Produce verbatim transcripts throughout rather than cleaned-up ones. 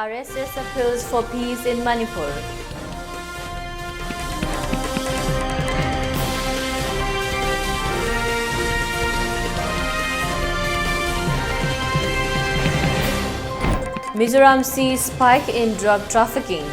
R S S appeals for peace in Manipur. Mizoram sees spike in drug trafficking.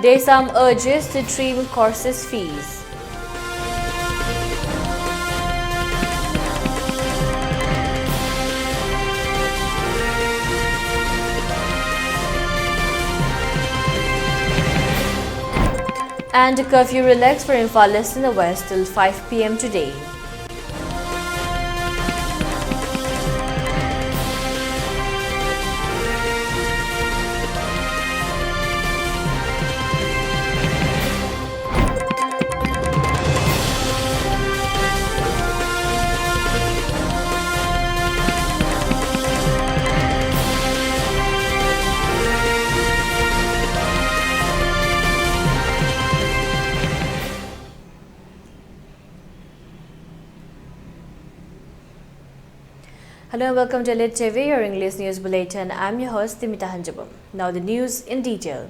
DESAM urges to trim courses fees. And curfew relaxed for Imphalists in the west till five p.m. today. Hello and welcome to Elite T V, your English news bulletin. I'm your host, Dimita Hanjabam. Now the news in detail.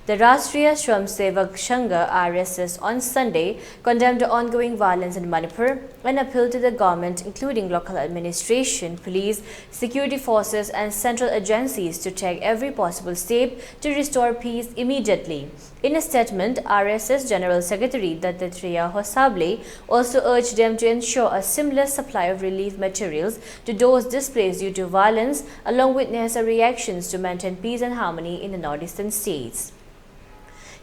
The Rashtriya Swayamsevak Sangh, R S S, on Sunday condemned ongoing violence in Manipur and appealed to the government, including local administration, police, security forces, and central agencies to take every possible step to restore peace immediately. In a statement, R S S General Secretary Dattatreya Hosable also urged them to ensure a seamless supply of relief materials to those displaced due to violence, along with necessary actions to maintain peace and harmony in the northeastern states.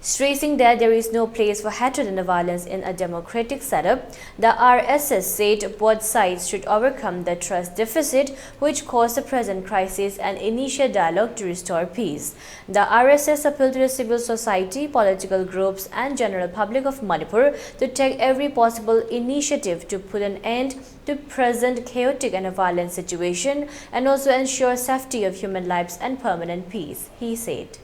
Stressing that there is no place for hatred and violence in a democratic setup, the R S S said both sides should overcome the trust deficit which caused the present crisis and initiate dialogue to restore peace. The R S S appealed to the civil society, political groups, and general public of Manipur to take every possible initiative to put an end to present chaotic and violent situation and also ensure safety of human lives and permanent peace, he said.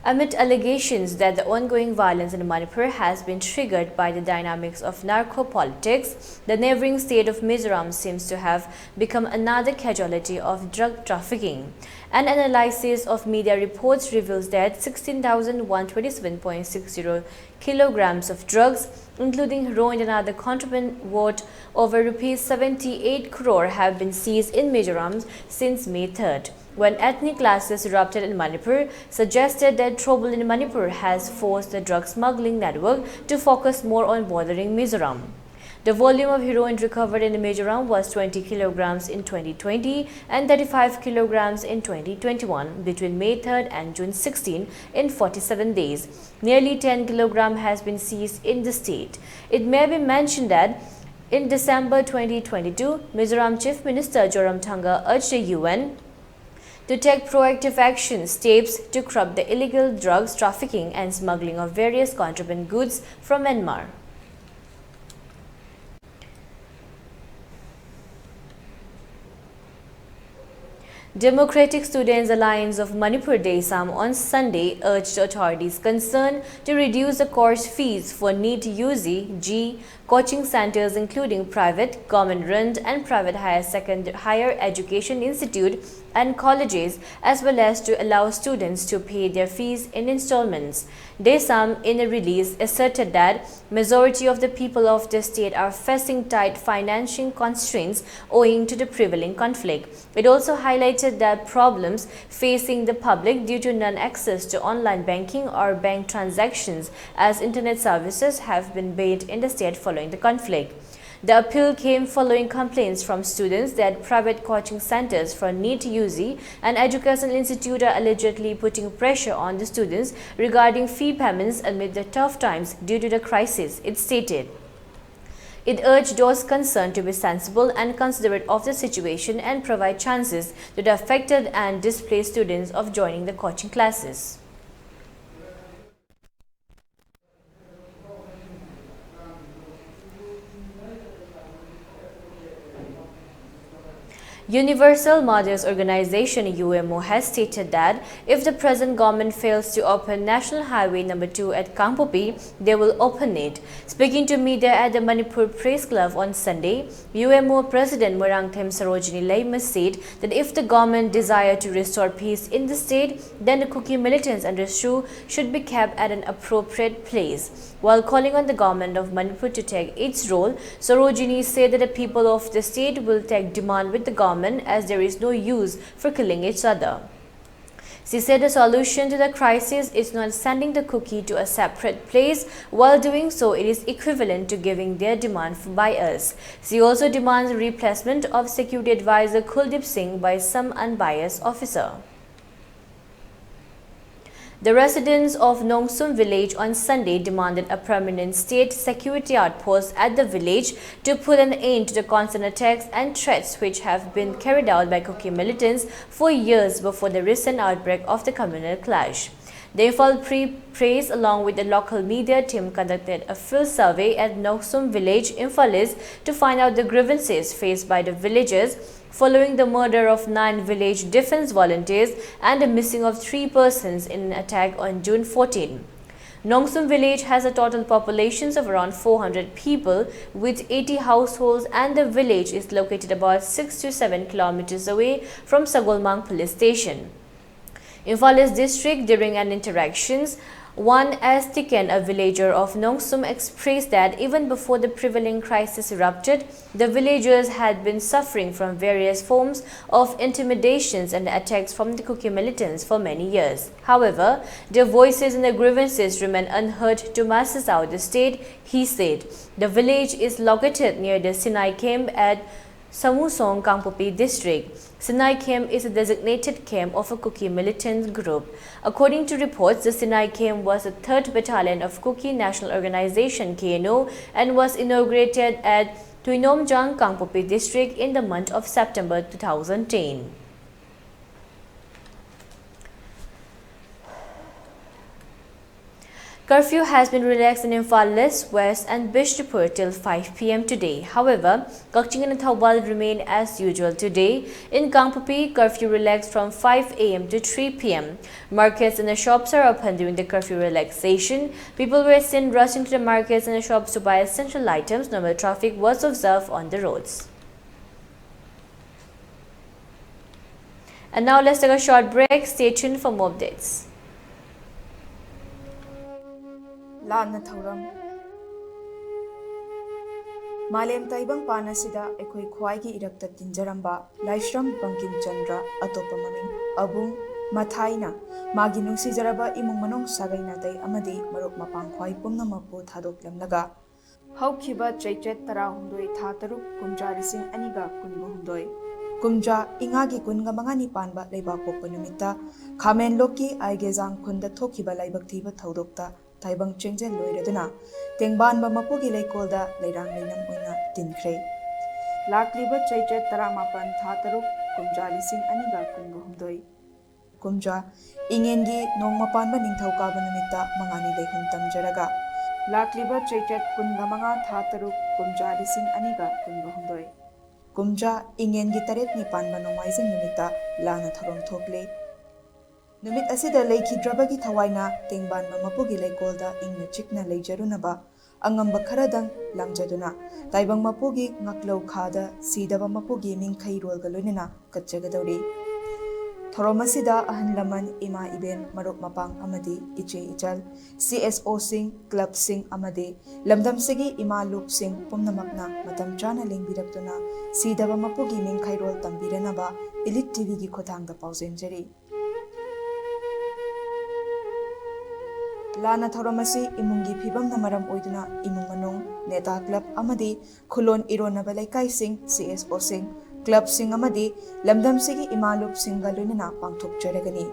Amid allegations that the ongoing violence in Manipur has been triggered by the dynamics of narco politics, the neighboring state of Mizoram seems to have become another casualty of drug trafficking. An analysis of media reports reveals that sixteen thousand one twenty-seven point six zero kilograms of drugs, including heroin and other contraband worth over rupees seventy-eight crore, have been seized in Mizoram since May third, when ethnic clashes erupted in Manipur, suggested that trouble in Manipur has forced the drug smuggling network to focus more on bothering Mizoram. The volume of heroin recovered in Mizoram was twenty kilograms in twenty twenty and thirty-five kilograms in twenty twenty-one, between May third and June sixteen, in forty-seven days. Nearly ten kilogram has been seized in the state. It may be mentioned that in December twenty twenty-two, Mizoram Chief Minister Zoramthanga urged the U N to take proactive action steps to curb the illegal drugs trafficking and smuggling of various contraband goods from Myanmar. Democratic Students Alliance of Manipur, DESAM, on Sunday urged authorities concerned to reduce the course fees for NEET U G, G coaching centers, including private, government-run and private higher second-, higher education institute and colleges, as well as to allow students to pay their fees in installments. DESAM, in a release, asserted that majority of the people of the state are facing tight financing constraints owing to the prevailing conflict. It also highlighted that problems facing the public due to non-access to online banking or bank transactions, as internet services have been banned in the state following the conflict. The appeal came following complaints from students that private coaching centers for NEET U G and educational institute are allegedly putting pressure on the students regarding fee payments amid the tough times due to the crisis, it stated. It urged those concerned to be sensible and considerate of the situation and provide chances to the affected and displaced students of joining the coaching classes. Universal Mothers Organization, U M O, has stated that if the present government fails to open National Highway number two at Kangpokpi, they will open it. Speaking to media at the Manipur Press Club on Sunday, U M O President Moirangthem Sarojini Leima said that if the government desire to restore peace in the state, then the Kuki militants under S H U should be kept at an appropriate place. While calling on the government of Manipur to take its role, Sarojini said that the people of the state will take demand with the government as there is no use for killing each other. She said the solution to the crisis is not sending the Kuki to a separate place. While doing so, it is equivalent to giving their demand by us. She also demands replacement of security advisor Kuldeep Singh by some unbiased officer. The residents of Nongsum village on Sunday demanded a permanent state security outpost at the village to put an end to the constant attacks and threats which have been carried out by Kuki militants for years before the recent outbreak of the communal clash. The Imphal Free Press, along with the local media team, conducted a field survey at Nongsum village, Imphal East, to find out the grievances faced by the villagers following the murder of nine village defense volunteers and the missing of three persons in an attack on June fourteen. Nongsum village has a total population of around four hundred people, with eighty households, and the village is located about six to seven kilometers away from Sagolmang police station. Imphal East district, during an interactions, one as Tiken, a villager of Nongsum, expressed that even before the prevailing crisis erupted, the villagers had been suffering from various forms of intimidations and attacks from the Kuki militants for many years. However, their voices and their grievances remain unheard to masses out the state, he said. The village is located near the Sinai camp at Samusong, Kangpokpi district. Sinai camp is a designated camp of a Kuki militant group. According to reports, the Sinai camp was the third battalion of Kuki National Organization, K N O, and was inaugurated at Tuinomjang, Kangpokpi district in the month of September two thousand ten. Curfew has been relaxed in Imphal East, West and Bishnupur till five p m today. However, Kakching and Thoubal remain as usual today. In Kangpokpi, curfew relaxed from five a m to three p m. Markets and the shops are open during the curfew relaxation. People were seen rushing to the markets and the shops to buy essential items. Normal traffic was observed on the roads. And now let's take a short break. Stay tuned for more updates. ꯂꯥꯟꯅ ꯊꯧꯔꯝ꯫ ꯃꯥꯂꯦꯝ ꯇꯥꯏꯕꯪꯄꯥꯟ ꯑꯁꯤꯗ ꯑꯩꯈꯣꯏ ꯈ꯭ꯋꯥꯏꯒꯤ ꯏꯔꯛꯇ ꯇꯤꯟꯖꯔꯝꯕ ꯂꯥꯏꯁ꯭ꯔꯝ ꯕꯪꯀꯤꯝ ꯆꯟꯗ꯭ꯔ, ꯑꯇꯣꯞꯄ ꯃꯃꯤꯡ ꯑꯕꯨꯡ ꯃꯊꯥꯏꯅ ꯃꯥꯒꯤ ꯅꯨꯡꯁꯤꯖꯔꯕ ꯏꯃꯨꯡ ꯃꯅꯨꯡ, ꯁꯥꯒꯩ ꯅꯥꯇꯩ ꯑꯃꯗꯤ ꯃꯔꯨꯞ ꯃꯄꯥꯡ ꯈ꯭ꯋꯥꯏ ꯄꯨꯝꯅꯃꯛꯄꯨ ꯊꯥꯗꯣꯛꯂꯝꯂꯒ ꯍꯧꯈꯤꯕ ꯆꯩꯆꯠ ꯇꯔꯥꯍꯨꯝꯗꯣꯏ, ꯊꯥ ꯇꯔꯨꯛ, ꯀꯨꯝꯖꯥ ꯂꯤꯁꯤꯡ ꯑꯅꯤꯒ ꯀꯨꯟꯒ ꯍꯨꯝꯗꯣꯏ, ꯀꯨꯝꯖꯥ ꯏꯉꯥꯒꯤ ꯀꯨꯟꯒ ꯃꯉꯥꯅꯤ ꯄꯥꯟꯕ ꯂꯩꯕꯥꯛꯄꯣꯛꯄ ꯅꯨꯃꯤꯠꯇ ꯈꯥꯃꯦꯟꯂꯣꯛꯀꯤ ꯑꯥꯏꯒꯦꯖꯥꯡ ꯈꯨꯟꯗ ꯊꯣꯛꯈꯤꯕ ꯂꯥꯏꯕꯛ ꯊꯤꯕ ꯊꯧꯗꯣꯛꯇ ꯇꯥꯏꯕꯪ ꯆꯦꯡꯖꯦꯜ ꯂꯣꯏꯔꯗꯨꯅ ꯇꯦꯡꯕꯥꯟꯕ ꯃꯄꯨꯒꯤ ꯂꯩꯀꯣꯜꯗ ꯂꯩꯔꯥꯡ ꯂꯩꯅꯝ ꯑꯣꯏꯅ ꯇꯤꯟꯈ꯭ꯔꯦ꯫ ꯂꯥꯛꯂꯤꯕ ꯆꯩꯆꯠ ꯇꯔꯥꯃꯥꯄꯟ, ꯊꯥ ꯇꯔꯨꯛ, ꯀꯨꯝꯖꯥ ꯂꯤꯁꯤꯡ ꯑꯅꯤꯒ ꯀꯨꯟꯒ ꯍꯨꯝꯗꯣꯏ, ꯀꯨꯝꯖꯥ ꯏꯉꯦꯟꯒꯤ ꯅꯣꯡꯃ ꯄꯥꯟꯕ ꯅꯤꯡꯊꯧꯀꯥꯕ ꯅꯨꯃꯤꯠꯇ ꯃꯉꯥꯅꯤ ꯂꯩꯍꯨꯝ ꯇꯝꯖꯔꯒ, ꯂꯥꯛꯂꯤꯕ ꯆꯩꯆꯠ ꯀꯨꯟꯒ ꯃꯉꯥ, ꯊꯥ ꯇꯔꯨꯛ, ꯀꯨꯝꯖꯥ ꯂꯤꯁꯤꯡ ꯑꯅꯤꯒ ꯀꯨꯟꯒ ꯍꯨꯝꯗꯣꯏ, ꯀꯨꯝꯖꯥ ꯏꯉꯦꯟꯒꯤ ꯇꯔꯦꯠꯅꯤ ꯄꯥꯟꯕ ꯅꯣꯡꯃꯥꯏꯖꯤꯡ ꯅꯨꯃꯤꯠꯇ ꯂꯥꯟꯅ ꯊꯧꯔꯝ ꯊꯣꯛꯂꯦ꯫ ꯅꯨꯃꯤꯠ ꯑꯁꯤꯗ ꯂꯩꯈꯤꯗ꯭ꯔꯕꯒꯤ ꯊꯋꯥꯏꯅ ꯇꯦꯡꯕꯥꯟꯕ ꯃꯄꯨꯒꯤ ꯂꯩꯀꯣꯜꯗ ꯏꯪꯅ ꯆꯤꯛꯅ ꯂꯩꯖꯔꯨꯅꯕ ꯑꯉꯝꯕ ꯈꯔꯗꯪ ꯂꯥꯡꯖꯗꯨꯅ ꯇꯥꯏꯕꯪ ꯃꯄꯨꯒꯤ ꯉꯥꯛꯂꯧ ꯈꯥꯗ ꯁꯤꯗꯕ ꯃꯄꯨꯒꯤ ꯃꯤꯡꯈꯩꯔꯣꯜꯒ ꯂꯣꯏꯅꯅ ꯀꯠꯆꯒꯗꯧꯔꯤ꯫ ꯊꯧꯔꯝ ꯑꯁꯤꯗ ꯑꯍꯜ ꯂꯃꯟ, ꯏꯃꯥ ꯏꯕꯦꯟ, ꯃꯔꯨꯞ ꯃꯄꯥꯡ ꯑꯃꯗꯤ ꯏꯆꯦ ꯏꯆꯜ, ꯁꯤ ꯑꯦꯁ ꯑꯣꯁꯤꯡ, ꯀ꯭ꯂꯕꯁꯤꯡ ꯑꯃꯗꯤ ꯂꯝꯗꯝꯁꯤꯒꯤ ꯏꯃꯥ ꯂꯨꯞꯁꯤꯡ ꯄꯨꯝꯅꯃꯛꯅ ꯃꯇꯝ ꯆꯥꯅ ꯂꯦꯡꯕꯤꯔꯛꯇꯨꯅ ꯁꯤꯗꯕ ꯃꯄꯨꯒꯤ ꯃꯤꯡꯈꯩꯔꯣꯜ ꯇꯝꯕꯤꯔꯅꯕ ꯏꯂꯤꯠ ꯇꯤꯚꯤꯒꯤ ꯈꯨꯠꯊꯥꯡꯗ ꯄꯥꯎꯖꯦꯟꯖꯔꯤ꯫ ꯂꯥꯟꯅ ꯊꯧꯔꯝ ꯑꯁꯤ ꯏꯃꯨꯡꯒꯤ ꯐꯤꯕꯝꯅ ꯃꯔꯝ ꯑꯣꯏꯗꯨꯅ ꯏꯃꯨꯡ ꯃꯅꯨꯡ, ꯅꯦꯇꯥ ꯀ꯭ꯂꯕ ꯑꯃꯗꯤ ꯈꯨꯂꯣꯟ ꯏꯔꯣꯟꯅꯕ ꯂꯩꯀꯥꯏꯁꯤꯡ, ꯁꯤ ꯑꯦꯁ ꯑꯣꯁꯤꯡ, ꯀ꯭ꯂꯕꯁꯤꯡ ꯑꯃꯗꯤ ꯂꯝꯗꯝꯁꯤꯒꯤ ꯏꯃꯥ ꯂꯨꯞꯁꯤꯡꯒ ꯂꯣꯏꯅꯅ ꯄꯥꯡꯊꯣꯛꯆꯔꯒꯅꯤ꯫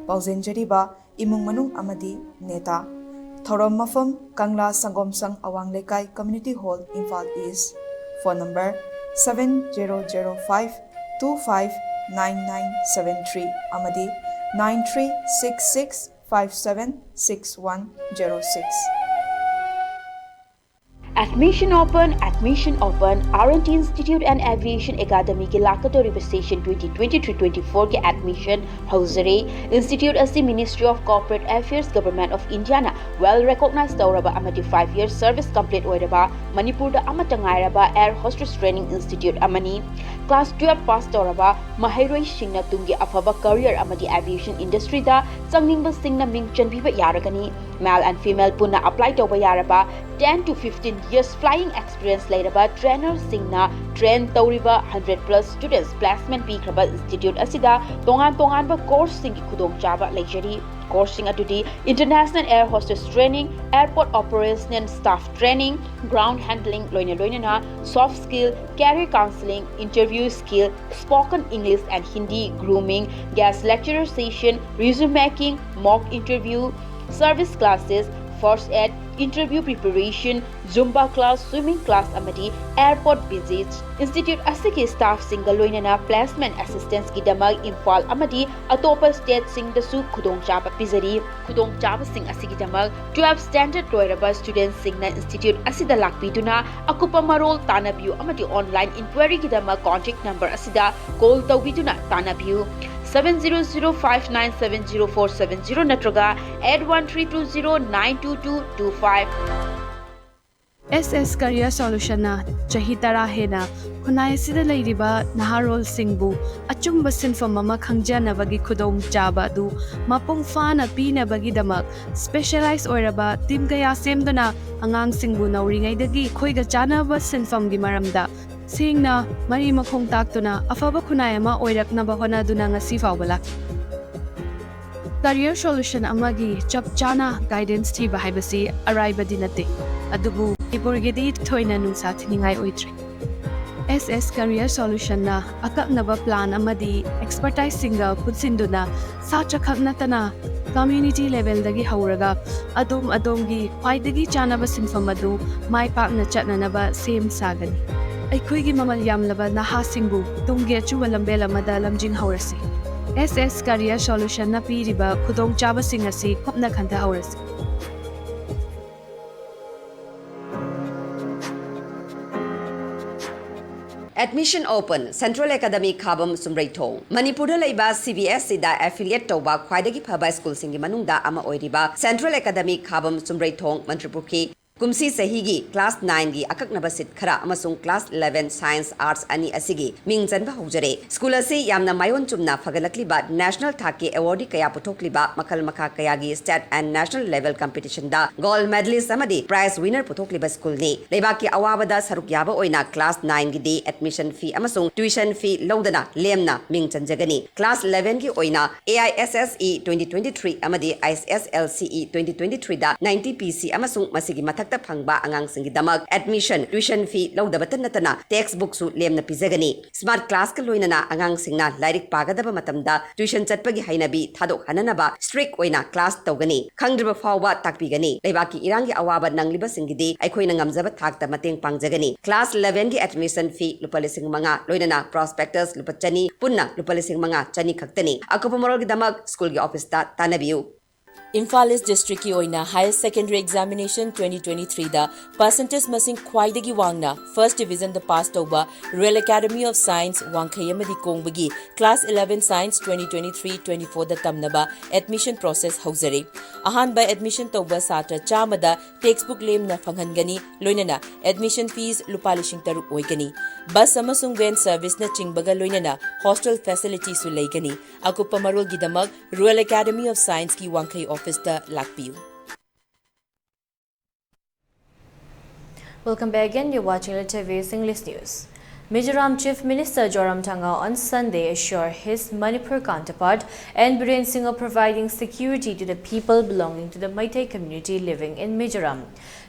ꯄꯥꯎꯖꯦꯟꯖꯔꯤꯕ ꯏꯃꯨꯡ ꯃꯅꯨꯡ ꯑꯃꯗꯤ ꯅꯦꯇꯥ꯫ ꯊꯧꯔꯝ ꯃꯐꯝ, ꯀꯪꯂꯥ ꯁꯪꯒꯣꯝ ꯁꯪ ꯑꯋꯥꯡ ꯂꯩꯀꯥꯏ, community hall, Imphal east. Phone number seven zero zero five two five nine nine seven three ꯑꯃꯗꯤ nine three six six five seven six one zero six. Admission open, admission open. R and T Institute and Aviation Academy ꯒꯤ ꯂꯥꯛꯀꯗꯧꯔꯤꯕ session twenty twenty-three twenty-four ꯒꯤ admission ꯍꯧꯖꯔꯦ꯫ Institute ꯑꯁꯤ Ministry of Corporate Affairs, Government of India ꯅ well recognize ꯇꯧꯔꯕ ꯑꯃꯗꯤ five years service complete ꯑꯣꯏꯔꯕ ꯃꯅꯤꯄꯨꯔꯗ ꯑꯃꯠꯇ ꯉꯥꯏꯔꯕ air hostess training institute ꯑꯃꯅꯤ꯫ Class twelve pass ꯇꯧꯔꯕ ꯃꯍꯩꯔꯣꯏꯁꯤꯡꯅ ꯇꯨꯡꯒꯤ ꯑꯐꯕ career ꯑꯃꯗꯤ aviation industry ꯗ ꯆꯪꯅꯤꯡꯕꯁꯤꯡꯅ ꯃꯤꯡ ꯆꯟꯕꯤꯕ ꯌꯥꯔꯒꯅꯤ꯫ Male and female ꯄꯨꯟꯅ apply ꯇꯧꯕ ꯌꯥꯔꯕ ten to fifteen years flying experience ꯂꯩꯔꯕ trainer ꯁꯤꯡꯅ train ꯇꯧꯔꯤꯕ hundred plus students placement ꯄꯤꯈ꯭ꯔꯕ institute ꯑꯁꯤꯗ ꯇꯣꯉꯥꯟ ꯇꯣꯉꯥꯟꯕ course ꯁꯤꯡꯒꯤ ꯈꯨꯗꯣꯡꯆꯥꯕ ꯂꯩꯖꯔꯤ꯫ Course ꯁꯤꯡ ꯑꯗꯨꯗꯤ International Air Hostess Training, Airport Operational Staff Training, Ground Handling ꯂꯣꯏꯅ ꯂꯣꯏꯅꯅ Soft Skill, Career Counseling, Interview Skill, Spoken English and Hindi, Grooming, Guest Lecturer Session, Resume Making, Mock Interview, Service Classes, First Aid, Interview Preparation, Zumba Class, Swimming Class ꯑꯃꯗꯤ Airport Visits꯫ Institute ꯑꯁꯤꯒꯤ staff ꯁꯤꯡꯒ ꯂꯣꯏꯅꯅ placement assistance ꯒꯤꯗꯃꯛ Imphal ꯑꯃꯗꯤ ꯑꯇꯣꯞꯄ state ꯁꯤꯡꯗꯁꯨ ꯈꯨꯗꯣꯡꯆꯥꯕ ꯄꯤꯖꯔꯤ꯫ ꯈꯨꯗꯣꯡꯆꯥꯕꯁꯤꯡ ꯑꯁꯤꯒꯤꯗꯃꯛ twelve standard ꯂꯣꯏꯔꯕ student ꯁꯤꯡꯅ institute ꯑꯁꯤꯗ ꯂꯥꯛꯄꯤꯗꯨꯅ ꯑꯀꯨꯞꯄ ꯃꯔꯣꯜ ꯇꯥꯟꯅꯕꯤꯌꯨ ꯑꯃꯗꯤ online inquiry ꯒꯤꯗꯃꯛ contact number ꯑꯁꯤꯗ call ꯇꯧꯕꯤꯗꯨꯅ ꯇꯥꯟꯅꯕꯤꯌꯨ꯫ Seven zero zero five nine seven zero four seven zero ꯅꯠꯇ꯭ꯔꯒ eight one three two zero nine two two two five꯫ S S Career Solution ꯅ ꯆꯍꯤ ꯇꯔꯥ ꯍꯦꯟꯅ ꯈꯨꯟꯅꯥꯏ ꯑꯁꯤꯗ ꯂꯩꯔꯤꯕ ꯅꯍꯥꯔꯣꯜꯁꯤꯡꯕꯨ ꯑꯆꯨꯝꯕ ꯁꯤꯟꯐꯝ ꯑꯃ ꯈꯪꯖꯅꯕꯒꯤ ꯈꯨꯗꯣꯡꯆꯥꯕ ꯑꯗꯨ ꯃꯄꯨꯡ ꯐꯥꯅ ꯄꯤꯅꯕꯒꯤꯗꯃꯛ specialize ꯑꯣꯏꯔꯕ team ꯀꯌꯥ ꯁꯦꯝꯗꯨꯅ ꯑꯉꯥꯡꯁꯤꯡꯕꯨ ꯅꯧꯔꯤꯉꯩꯗꯒꯤ ꯑꯩꯈꯣꯏꯒ ꯆꯥꯟꯅꯕ ꯁꯤꯟꯐꯝꯒꯤ ꯃꯔꯝꯗ ꯁꯦꯡꯅ ꯃꯔꯤ ꯃꯈꯣꯡ ꯇꯥꯛꯇꯨꯅ ꯑꯐꯕ ꯈꯨꯟꯅꯥꯏ ꯑꯃ ꯑꯣꯏꯔꯛꯅꯕ ꯍꯣꯠꯅꯗꯨꯅ ꯉꯁꯤ ꯐꯥꯎꯕ ꯂꯥꯛꯂꯤ꯫ Career Solution ꯑꯃꯒꯤ ꯆꯞ ꯆꯥꯅ guidance ꯊꯤꯕ ꯍꯥꯏꯕꯁꯤ ꯑꯔꯥꯏꯕꯗꯤ ꯅꯠꯇꯦ, ꯑꯗꯨꯕꯨ ꯃꯅꯤꯄꯨꯔꯒꯤꯗꯤ ꯊꯣꯏꯅ ꯅꯨꯡꯁꯥ ꯊꯤꯅꯤꯡꯉꯥꯏ ꯑꯣꯏꯗ꯭ꯔꯦ꯫ S S Career Solution ꯅ ꯑꯀꯛꯅꯕ plan ꯑꯃꯗꯤ expertise ꯁꯤꯡꯒ ꯄꯨꯟꯁꯤꯟꯗꯨꯅ ꯁꯥꯇ꯭ꯔꯈꯛ ꯅꯠꯇꯅ community level ꯗꯒꯤ ꯍꯧꯔꯒ ꯑꯗꯣꯝ ꯑꯗꯣꯝꯒꯤ ꯈ꯭ꯋꯥꯏꯗꯒꯤ ꯆꯥꯅꯕ ꯁꯤꯟꯐꯝ ꯑꯗꯨ ꯃꯥꯏ ꯄꯥꯛꯅ ꯆꯠꯅꯅꯕ ꯁꯦꯝ ꯁꯥꯒꯅꯤ꯫ ꯑꯩꯈꯣꯏꯒꯤ ꯃꯃꯜ ꯌꯥꯝꯂꯕ ꯅꯍꯥꯁꯤꯡꯕꯨ ꯇꯨꯡꯒꯤ ꯑꯆꯨꯝꯕ ꯂꯝꯕꯦꯜ ꯑꯃꯗ ꯂꯝꯖꯤꯡꯍꯧꯔꯁꯤ꯫ ꯑꯦꯁ ꯑꯦꯁ Career Solutionꯅ ꯄꯤꯔꯤꯕ ꯈꯨꯗꯣꯡꯆꯥꯕꯁꯤꯡ ꯑꯁꯤ ꯀꯨꯞꯅ ꯈꯟꯊꯍꯧꯔꯁꯤ꯫ Admission open, Central Academy ꯈꯥꯕꯝ ꯆꯨꯝꯔꯩꯊꯣꯡ꯫ ꯃꯅꯤꯄꯨꯔꯗ ꯂꯩꯕ CBSEꯗ affiliate ꯇꯧꯕ ꯈ꯭ꯋꯥꯏꯗꯒꯤ ꯐꯕ ꯁ꯭ꯀꯨꯜꯁꯤꯡꯒꯤ ꯃꯅꯨꯡꯗ ꯑꯃ ꯑꯣꯏꯔꯤꯕ Central Academy ꯈꯥꯕꯝ ꯆꯨꯝꯔꯩꯊꯣꯡ, ꯃꯟꯇ꯭ꯔꯤꯄꯨꯈ꯭ꯔꯤ꯫ ꯀꯨꯝꯁꯤ ꯆꯍꯤꯒꯤ class nineꯒꯤ ꯑꯀꯛꯅꯕ seat ꯈꯔ ꯑꯃꯁꯨꯡ class eleven Science Arts ꯑꯅꯤ ꯑꯁꯤꯒꯤ ꯃꯤꯡ ꯆꯟꯕ ꯍꯧꯖꯔꯦ꯫ ꯁ꯭ꯀꯨꯜ ꯑꯁꯤ ꯌꯥꯝꯅ ꯃꯥꯏꯑꯣꯟ ꯆꯨꯝꯅ ꯐꯒꯠꯂꯛꯂꯤꯕ, national ꯊꯥꯛꯀꯤ awardee ꯀꯌꯥ ꯄꯨꯊꯣꯛꯂꯤꯕ, ꯃꯈꯜ ꯃꯈꯥ ꯀꯌꯥꯒꯤ state and national level competitionꯗ gold medalist ꯑꯃꯗꯤ prize winner ꯄꯨꯊꯣꯛꯂꯤꯕ ꯁ꯭ꯀꯨꯜꯅꯤ꯫ ꯂꯩꯕꯥꯛꯀꯤ ꯑꯋꯥꯕꯗ ꯁꯔꯨꯛ ꯌꯥꯕ ꯑꯣꯏꯅ class nineꯒꯤꯗꯤ admission fee ꯑꯃꯁꯨꯡ tuition fee ꯂꯧꯗꯅ ꯂꯦꯝꯅ ꯃꯤꯡ ꯆꯟꯖꯒꯅꯤ꯫ Class elevenꯒꯤ ꯑꯣꯏꯅ AISSE twenty twenty-three ꯑꯃꯗꯤ ISSLCE twenty twenty-threeꯗ ninety PC ꯑꯃꯁꯨꯡ ꯃꯁꯤꯒꯤ ꯃꯊꯛꯇ ꯐꯪꯕ ꯑꯉꯥꯡꯁꯤꯡꯒꯤꯗꯃꯛ admission, tuition fee ꯂꯧꯗꯕꯇ ꯅꯠꯇꯅ textbookꯁꯨ ꯂꯦꯝꯅ ꯄꯤꯖꯒꯅꯤ꯫ Smart classꯀ ꯂꯣꯏꯅꯅ ꯑꯉꯥꯡꯁꯤꯡꯅ ꯂꯥꯏꯔꯤꯛ ꯄꯥꯒꯗꯕ ꯃꯇꯝꯗ tuition ꯆꯠꯄꯒꯤ ꯍꯩꯅꯕꯤ ꯊꯥꯗꯣꯛꯍꯟꯅꯅꯕ strict ꯑꯣꯏꯅ class ꯇꯧꯒꯅꯤ꯫ ꯈꯪꯗ꯭ꯔꯤꯕ ꯐꯥꯎꯕ ꯇꯥꯛꯄꯤꯒꯅꯤ꯫ ꯂꯩꯕꯥꯛꯀꯤ ꯏꯔꯥꯡꯒꯤ ꯑꯋꯥꯕ ꯅꯪꯂꯤꯕꯁꯤꯡꯒꯤꯗꯤ ꯑꯩꯈꯣꯏꯅ ꯉꯝꯖꯕ ꯊꯥꯛꯇ ꯃꯇꯦꯡ ꯄꯥꯡꯖꯒꯅꯤ꯫ Class elevenꯒꯤ admission fee ꯂꯨꯄꯥ ꯂꯤꯁꯤꯡ ꯃꯉꯥ, ꯂꯣꯏꯅꯅ prospectus ꯂꯨꯄꯥ ꯆꯅꯤ, ꯄꯨꯟꯅ ꯂꯨꯄꯥ ꯂꯤꯁꯤꯡ ꯃꯉꯥ ꯆꯅꯤ ꯈꯛꯇꯅꯤ꯫ ꯑꯀꯨꯞꯄ ꯃꯔꯣꯜꯒꯤꯗꯃꯛ ꯁ꯭ꯀꯨꯜꯒꯤ ꯑꯣꯐꯤꯁꯇ ꯇꯥꯟꯅꯕꯤꯌꯨ꯫ ꯏꯝꯐꯥꯜ ꯏꯁ ꯗꯤꯁꯇ꯭ꯔꯤꯛꯀꯤ ꯑꯣꯏꯅ higher secondary examination twenty twenty-threeꯗ percentage ꯃꯁꯤꯡ ꯈ꯭ꯋꯥꯏꯗꯒꯤ ꯋꯥꯡꯅ first divisionꯗ pass ꯇꯧꯕ Royal Academy of Science ꯋꯥꯡꯈꯩ ꯑꯃꯗꯤ ꯀꯣꯡꯕꯒꯤ class eleven Science twenty twenty-three twenty-fourꯗ ꯇꯝꯅꯕ admission process ꯍꯧꯖꯔꯦ꯫ ꯑꯍꯥꯟꯕ admission ꯇꯧꯕ ꯁꯥꯇ꯭ꯔ ꯆꯥꯝꯃꯗ textbook ꯂꯦꯝꯅ ꯐꯪꯍꯟꯒꯅꯤ, ꯂꯣꯏꯅꯅ admission fees ꯂꯨꯄꯥ ꯂꯤꯁꯤꯡ ꯇꯔꯨꯛ ꯑꯣꯏꯒꯅꯤ꯫ Bus ꯑꯃꯁꯨꯡ van serviceꯅꯆꯤꯡꯕꯒ ꯂꯣꯏꯅꯅ hostel facilityꯁꯨ ꯂꯩꯒꯅꯤ꯫ ꯑꯀꯨꯞꯄ ꯃꯔꯣꯜꯒꯤꯗꯃꯛ Royal Academy of Scienceꯀꯤ ꯋꯥꯡꯈꯩ ꯑꯣꯐꯤꯁꯇ ꯂꯥꯛꯄꯤꯌꯨ꯫ Welcome back again. You're watching L T V's English News. Mizoram Chief Minister Zoramthanga on Sunday assured his Manipur counterpart N Biren Singh of providing security to the people belonging to the Meitei community living in Mizoram.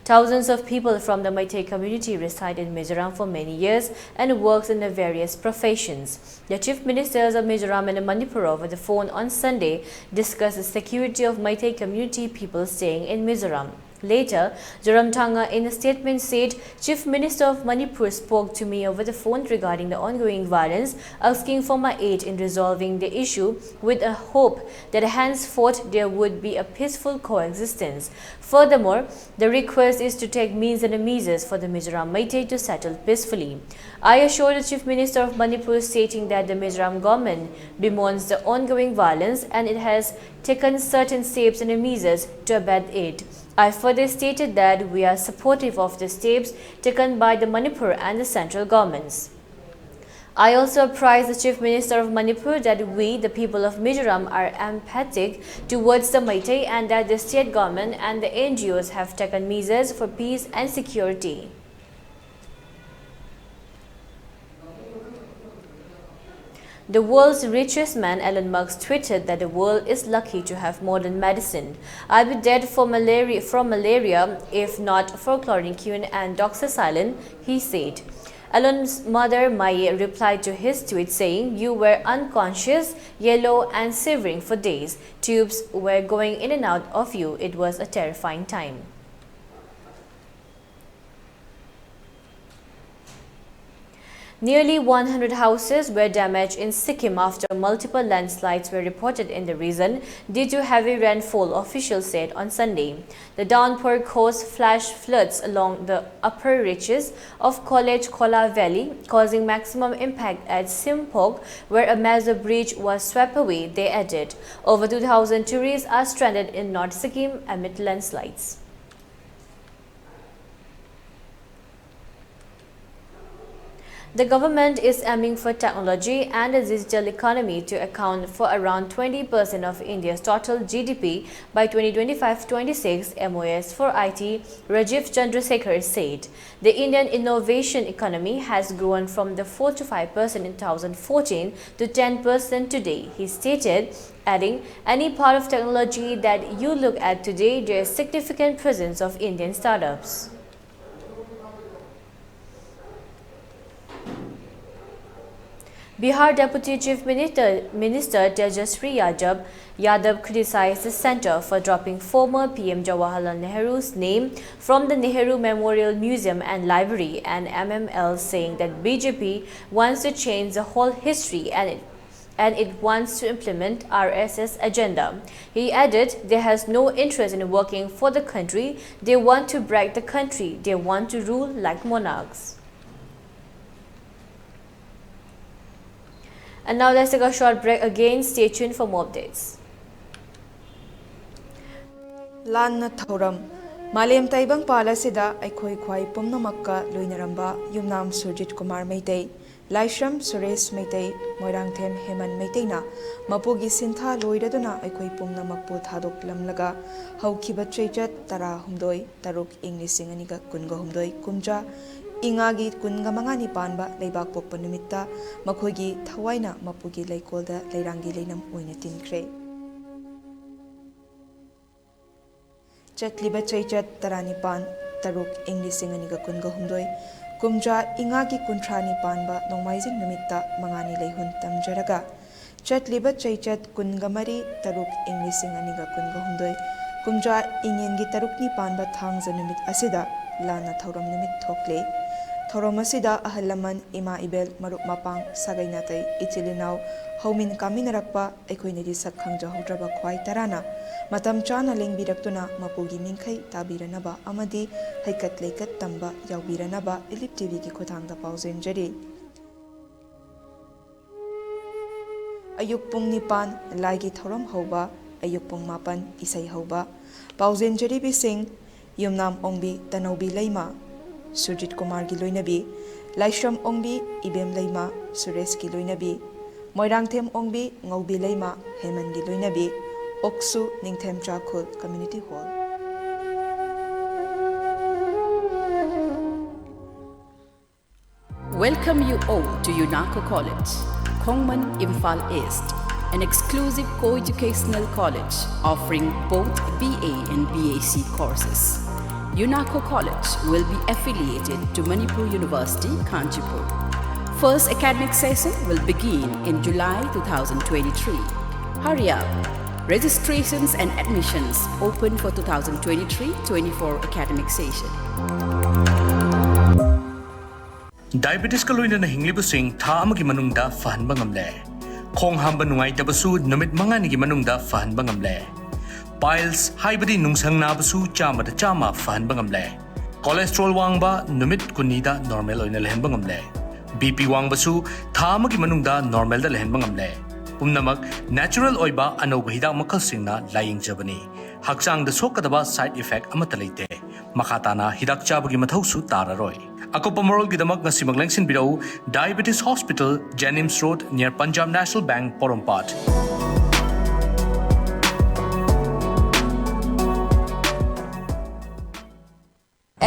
Thousands of people from the Meitei community reside in Mizoram for many years and works in the various professions. The Chief Ministers of Mizoram and Manipur over the phone on Sunday discussed the security of Meitei community people staying in Mizoram. Later, Zoramthanga, in a statement, said, "Chief Minister of Manipur spoke to me over the phone regarding the ongoing violence, asking for my aid in resolving the issue, with a hope that henceforth there would be a peaceful coexistence. Furthermore, the request is to take means and measures for the Mizoram Meitei to settle peacefully." I assured the Chief Minister of Manipur, stating that the Mizoram government bemoans the ongoing violence and it has taken certain steps and measures to abate it. I further stated that we are supportive of the steps taken by the Manipur and the central governments. I also apprised the Chief Minister of Manipur that we, the people of Mizoram, are empathic towards the Meitei and that the state government and the N G Os have taken measures for peace and security. The world's richest man, Elon Musk, tweeted that the world is lucky to have modern medicine. "I'll be dead for malaria, from malaria if not for chloroquine and doxycycline," he said. Elon's mother, Maye, replied to his tweet saying, "You were unconscious, yellow and shivering for days. Tubes were going in and out of you. It was a terrifying time." Nearly one hundred houses were damaged in Sikkim after multiple landslides were reported in the region due to heavy rainfall, officials said on Sunday. The downpour caused flash floods along the upper reaches of College Khola Valley, causing maximum impact at Simphok, where a major bridge was swept away, they added. Over two thousand tourists are stranded in North Sikkim amid landslides. The government is aiming for technology and a digital economy to account for around twenty percent of India's total G D P by twenty twenty-five twenty-six, M O S for I T Rajeev Chandrasekhar said. The Indian innovation economy has grown from the four to five percent in two thousand fourteen to ten percent today, he stated, adding, "Any part of technology that you look at today, there is significant presence of Indian startups." Bihar Deputy Chief Minister, Minister Tejashwi Yadav, Yadav criticized the centre for dropping former P M Jawaharlal Nehru's name from the Nehru Memorial Museum and Library and M M L, saying that B J P wants to change the whole history and it, and it wants to implement R S S agenda. He added, they has no interest in working for the country. They want to break the country. They want to rule like monarchs. And now let's take a short break again. Stay tuned for more updates. ꯂꯥꯟꯅ ꯊꯧꯔꯝ꯫ ꯃꯥꯂꯦꯝ ꯇꯥꯏꯕꯪꯄꯥꯜ ꯑꯁꯤꯗ ꯑꯩꯈꯣꯏ ꯈ꯭ꯋꯥꯏ ꯄꯨꯝꯅꯃꯛꯀ ꯂꯣꯏꯅꯔꯝꯕ ꯌꯨꯝꯅꯥꯝ ꯁꯨꯔꯖꯤꯠ ꯀꯨꯃꯥꯔ ꯃꯩꯇꯩ, ꯂꯥꯏꯁ꯭ꯔꯝ ꯁꯨꯔꯦꯁ ꯃꯩꯇꯩ, ꯃꯣꯏꯔꯥꯡꯊꯦꯝ ꯍꯦꯃꯟ ꯃꯩꯇꯩꯅ ꯃꯄꯨꯒꯤ ꯁꯤꯟꯊꯥ ꯂꯣꯏꯔꯗꯨꯅ ꯑꯩꯈꯣꯏ ꯄꯨꯝꯅꯃꯛꯄꯨ ꯊꯥꯗꯣꯛꯂꯝꯂꯒ ꯍꯧꯈꯤꯕ ꯆꯩꯆꯠ ꯇꯔꯥꯍꯨꯝꯗꯣꯏ ꯇꯔꯨꯛ ꯏꯪ ꯂꯤꯁꯤꯡ ꯑꯅꯤꯒ ꯀꯨꯟꯒ ꯍꯨꯝꯗꯣꯏ ꯀꯨꯝꯖꯥ ꯏꯉꯥꯒꯤ ꯀꯨꯟꯒ ꯃꯉꯥꯅꯤ ꯄꯥꯟꯕ ꯂꯩꯕꯥꯛ ꯄꯣꯛꯄ ꯅꯨꯃꯤꯠꯇ ꯃꯈꯣꯏꯒꯤ ꯊꯋꯥꯏꯅ ꯃꯄꯨꯒꯤ ꯂꯩꯀꯣꯜꯗ ꯂꯩꯔꯥꯡꯒꯤ ꯂꯩꯅꯝ ꯑꯣꯏꯅ ꯇꯤꯟꯈ꯭ꯔꯦ꯫ ꯆꯠꯂꯤꯕ ꯆꯩꯆꯠ ꯇꯔꯥꯅꯤꯄꯥꯟ ꯇꯔꯨꯛ ꯏꯪ ꯂꯤꯁꯤꯡ ꯑꯅꯤꯒ ꯀꯨꯟꯒ ꯍꯨꯝꯗꯣꯏ ꯀꯨꯝꯖꯥ ꯏꯉꯥꯒꯤ ꯀꯨꯟꯊ꯭ꯔꯥꯅꯤ ꯄꯥꯟꯕ ꯅꯣꯡꯃꯥꯏꯖꯤꯡ ꯅꯨꯃꯤꯠꯇ ꯃꯉꯥꯅꯤ ꯂꯩꯍꯨꯟ ꯇꯝꯖꯔꯒ ꯆꯠꯂꯤꯕ ꯆꯩꯆꯠ ꯀꯨꯟꯒ ꯃꯔꯤ ꯇꯔꯨꯛ ꯏꯪ ꯂꯤꯁꯤꯡ ꯑꯅꯤꯒ ꯀꯨꯟꯒ ꯍꯨꯝꯗꯣꯏ ꯀꯨꯝꯖꯥ ꯏꯉꯦꯟꯒꯤ ꯇꯔꯨꯛꯅꯤ ꯄꯥꯟꯕ ꯊꯥꯡꯖ ꯅꯨꯃꯤꯠ ꯑꯁꯤꯗ ꯂꯥꯟꯅ ꯊꯧꯔꯝ ꯅꯨꯃꯤꯠ ꯊꯣꯛꯂꯦ꯫ ꯊꯧꯔꯝ ꯑꯁꯤꯗ ꯑꯍꯜ ꯂꯃꯟ, ꯏꯃꯥ ꯏꯕꯦꯜ, ꯃꯔꯨꯞ ꯃꯄꯥꯡ, ꯁꯥꯒꯩ ꯅꯥꯇꯩ, ꯏꯆꯤꯜ ꯏꯅꯥꯎ, ꯍꯧꯃꯤꯟ ꯀꯥꯃꯤꯟꯅꯔꯛꯄ ꯑꯩꯈꯣꯏꯅꯗꯤ ꯁꯛ ꯈꯪꯖꯍꯧꯗ꯭ꯔꯕ ꯈ꯭ꯋꯥꯏ ꯇꯔꯥꯅ ꯃꯇꯝ ꯆꯥꯅ ꯂꯦꯡꯕꯤꯔꯛꯇꯨꯅ ꯃꯄꯨꯒꯤ ꯃꯤꯡꯈꯩ ꯇꯥꯕꯤꯔꯅꯕ ꯑꯃꯗꯤ ꯍꯩꯀꯠ ꯂꯩꯀꯠ ꯇꯝꯕ ꯌꯥꯎꯕꯤꯔꯅꯕ ꯏꯂꯤꯞ ꯇꯤꯚꯤꯒꯤ ꯈꯨꯠꯊꯥꯡꯗ ꯄꯥꯎꯖꯦꯟꯖꯔꯤ꯫ ꯑꯌꯨꯛ ꯄꯨꯡ ꯅꯤꯄꯥꯟ ꯂꯥꯏꯒꯤ ꯊꯧꯔꯝ ꯍꯧꯕ, ꯑꯌꯨꯛ ꯄꯨꯡ ꯃꯥꯄꯟ ꯏꯁꯩ ꯍꯧꯕ꯫ ꯄꯥꯎꯖꯦꯟꯖꯔꯤꯕꯤꯁꯤꯡ: ꯌꯨꯝꯅꯥꯝ ꯑꯣꯡꯕꯤ ꯇꯅꯧꯕꯤ ꯂꯩꯃ, ꯁꯨꯔꯖꯤꯠ ꯀꯨꯃꯥꯔꯒꯤ ꯂꯣꯏꯅꯕꯤ, ꯂꯥꯏꯁ꯭ꯔꯝ ꯑꯣꯡꯕꯤ ꯏꯕꯦꯝ ꯂꯩꯃ, ꯁꯨꯔꯦꯁꯀꯤ ꯂꯣꯏꯅꯕꯤ, ꯃꯣꯏꯔꯥꯡꯊꯦꯝ ꯑꯣꯡꯕꯤ ꯉꯧꯕꯤ ꯂꯩꯃ, ꯍꯦꯃꯟꯒꯤ ꯂꯣꯏꯅꯕꯤ, ꯑꯣꯛꯁꯨ ꯅꯤꯡꯊꯦꯝꯆꯥ ꯈꯨꯜ community hall. Welcome you all to UNACO College, Khongman, Imphal East, an exclusive co-educational college offering both B A and B A C courses. UNACO College will be affiliated to Manipur University, Kanchipur. First academic session will begin in July two thousand twenty-three. Hurry up! Registrations and admissions open for two thousand twenty-three twenty-four academic session. Diabetesꯀ ꯂꯣꯏꯅꯅ ꯍꯤꯡꯂꯤꯕꯁꯤꯡ ꯊꯥ ꯑꯃꯒꯤ ꯃꯅꯨꯡꯗ ꯐꯍꯟꯕ ꯉꯝꯂꯦ꯫ ꯈꯣꯡ ꯍꯥꯝꯕ ꯅꯨꯡꯉꯥꯏꯇꯕꯁꯨ ꯅꯨꯃꯤꯠ ꯃꯉꯥꯅꯤꯒꯤ ꯃꯅꯨꯡꯗ ꯐꯍꯟꯕ ꯉꯝꯂꯦ꯫ Piles ꯍꯥꯏꯕꯗꯤ ꯅꯨꯡꯁꯪ ꯅꯥꯕꯁꯨ ꯆꯥꯝꯃꯗ ꯆꯥꯝꯃ ꯐꯍꯟꯕ ꯉꯝꯂꯦ꯫ Cholesterol ꯋꯥꯡꯕ ꯅꯨꯃꯤꯠ ꯀꯨꯟꯅꯤꯗ normal ꯑꯣꯏꯅ ꯂꯩꯍꯟꯕ ꯉꯝꯂꯦ꯫ BP ꯋꯥꯡꯕꯁꯨ ꯊꯥ ꯑꯃꯒꯤ ꯃꯅꯨꯡꯗ normalꯗ ꯂꯩꯍꯟꯕ ꯉꯝꯂꯦ꯫ ꯄꯨꯝꯅꯃꯛ natural ꯑꯣꯏꯕ ꯑꯅꯧꯕ ꯍꯤꯗꯥꯛ ꯃꯈꯜꯁꯤꯡꯅ ꯂꯥꯌꯦꯡꯖꯕꯅꯤ꯫ ꯍꯛꯆꯥꯡꯗ ꯁꯣꯛꯀꯗꯕ side effect ꯑꯃꯠꯇ ꯂꯩꯇꯦ꯫ ꯃꯈꯥ ꯇꯥꯅ ꯍꯤꯗꯥꯛ ꯆꯥꯕꯒꯤ ꯃꯊꯧꯁꯨ ꯇꯥꯔꯔꯣꯏ꯫ ꯑꯀꯨꯞꯄ ꯃꯔꯣꯜꯒꯤꯗꯃꯛ ꯉꯁꯤꯃꯛ ꯂꯦꯡꯁꯤꯟꯕꯤꯔꯛꯎ, Diabetes Hospital, Janim Road, near Punjab National Bank, ꯄꯣꯔꯣꯝꯄꯥꯠ꯫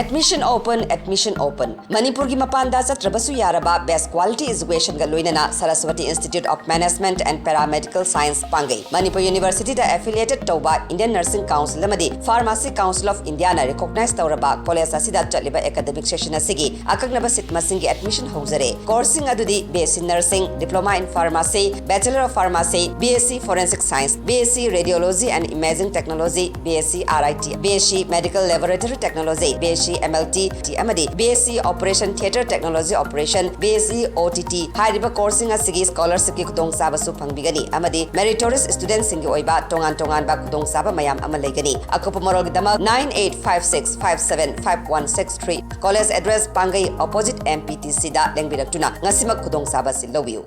Admission open, admission open. ꯃꯅꯤꯄꯨꯔꯒꯤ ꯃꯄꯥꯟꯗ ꯆꯠꯇ꯭ꯔꯕꯁꯨ ꯌꯥꯔꯕ best quality educationꯒ ꯂꯣꯏꯅꯅ Saraswati Institute of Management and Paramedical Science ꯄꯥꯡꯒꯩ꯫ Manipur Universityꯗ affiliated ꯇꯧꯕ Indian Nursing Council ꯑꯃꯗꯤ Pharmacy Council of Indiaꯅ recognize ꯇꯧꯔꯕ college ꯑꯁꯤꯗ ꯆꯠꯂꯤꯕ academic session ꯑꯁꯤꯒꯤ ꯑꯀꯛꯅꯕ seat ꯃꯁꯤꯡꯒꯤ admission ꯍꯧꯖꯔꯦ꯫ Courseꯁꯤꯡ ꯑꯗꯨꯗꯤ BSc Nursing, Diploma in Pharmacy, Bachelor of Pharmacy, BSc Forensic Science, BSc Radiology and Imaging Technology, BSc RIT, BSc Medical Laboratory Technology, BSc MLT ꯑꯃꯗꯤ BSc Operation Theatre Technology Operation, BSc OTT ꯍꯥꯏꯔꯤꯕ courseꯁꯤꯡ ꯑꯁꯤꯒꯤ scholarshipꯀꯤ ꯈꯨꯗꯣꯡꯆꯥꯕꯁꯨ ꯐꯪꯕꯤꯒꯅꯤ ꯑꯃꯗꯤ meritorious studentꯁꯤꯡꯒꯤ ꯑꯣꯏꯕ ꯇꯣꯉꯥꯟ ꯇꯣꯉꯥꯟꯕ ꯈꯨꯗꯣꯡꯆꯥꯕ ꯃꯌꯥꯝ ꯑꯃ ꯂꯩꯒꯅꯤ꯫ ꯑꯀꯨꯞꯄ ꯃꯔꯣꯜꯒꯤꯗꯃꯛ nine eight five six five seven five one six three, college address ꯄꯥꯡꯒꯩ opposite MPTCꯗ ꯂꯦꯡꯕꯤꯔꯛꯇꯨꯅ ꯉꯁꯤꯃꯛ ꯈꯨꯗꯣꯡꯆꯥꯕ ꯑꯁꯤ ꯂꯧꯕꯤꯌꯨ꯫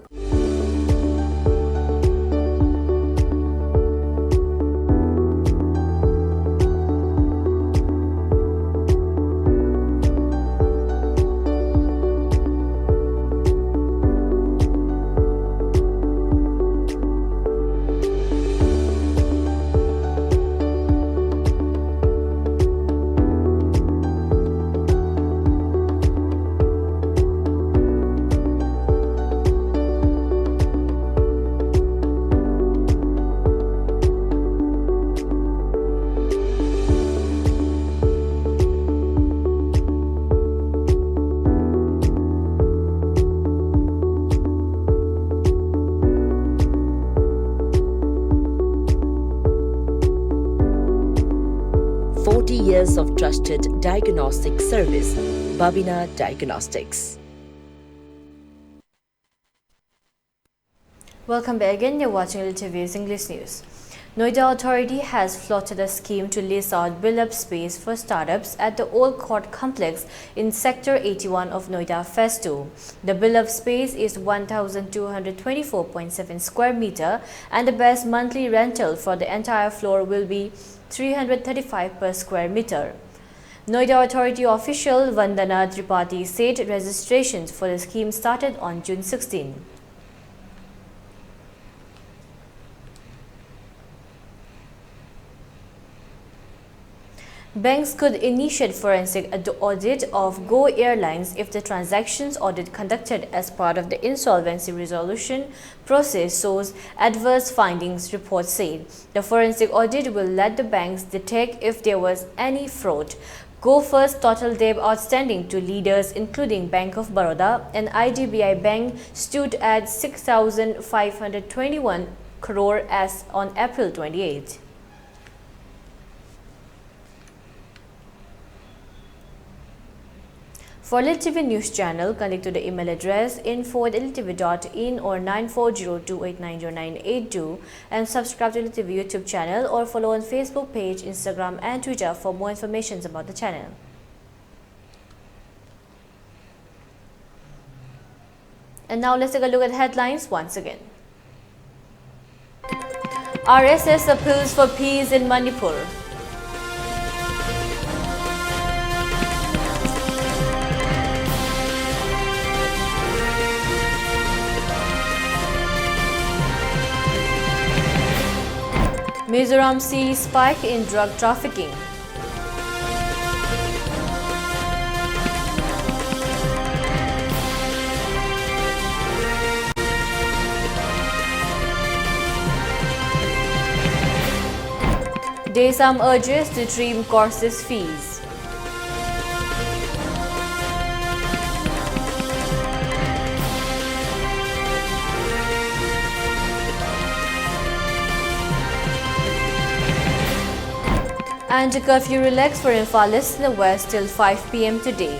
of trusted diagnostic service, Babina Diagnostics. Welcome back again. You're watching L T V's English News. Noida authority has floated a scheme to lease out build-up space for startups at the Old Court complex in Sector eighty-one of Noida, Phase two. The build-up space is one thousand two hundred twenty-four point seven square meter, and the best monthly rental for the entire floor will be three hundred thirty-five per square meter. Noida authority official Vandana Tripathi said registrations for the scheme started on June sixteen. Banks could initiate forensic ad-, audit of Go Airlines if the transactions audit conducted as part of the insolvency resolution process shows adverse findings, reports said. The forensic audit will let the banks detect if there was any fraud. Go First total debt outstanding to leaders including Bank of Baroda and I D B I Bank stood at six thousand five hundred twenty-one crore as on April twenty-eighth. For L T V News Channel, connect to the email address info at L T V dot in or nine four zero two eight nine zero nine eight two, and subscribe to L T V YouTube channel or follow on Facebook page, Instagram and Twitter for more informations about the channel. And now let's take a look at headlines once again. R S S appeals for peace in Manipur. Mizoram sees spike in drug trafficking. DESAM urges to trim courses fees. And a curfew relaxed for Imphalists in the west till five p m today.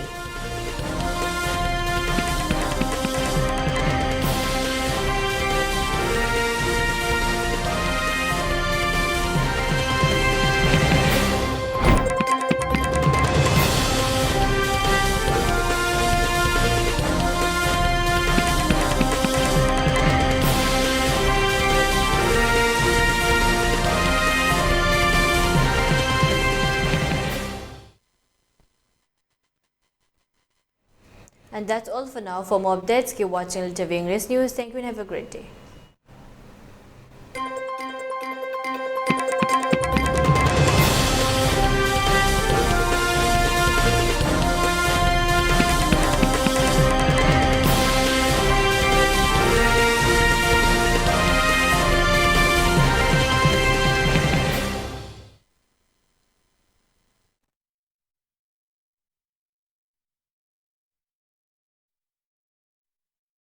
And that's all for now. For more updates, keep watching Little English News. Thank you and have a great day.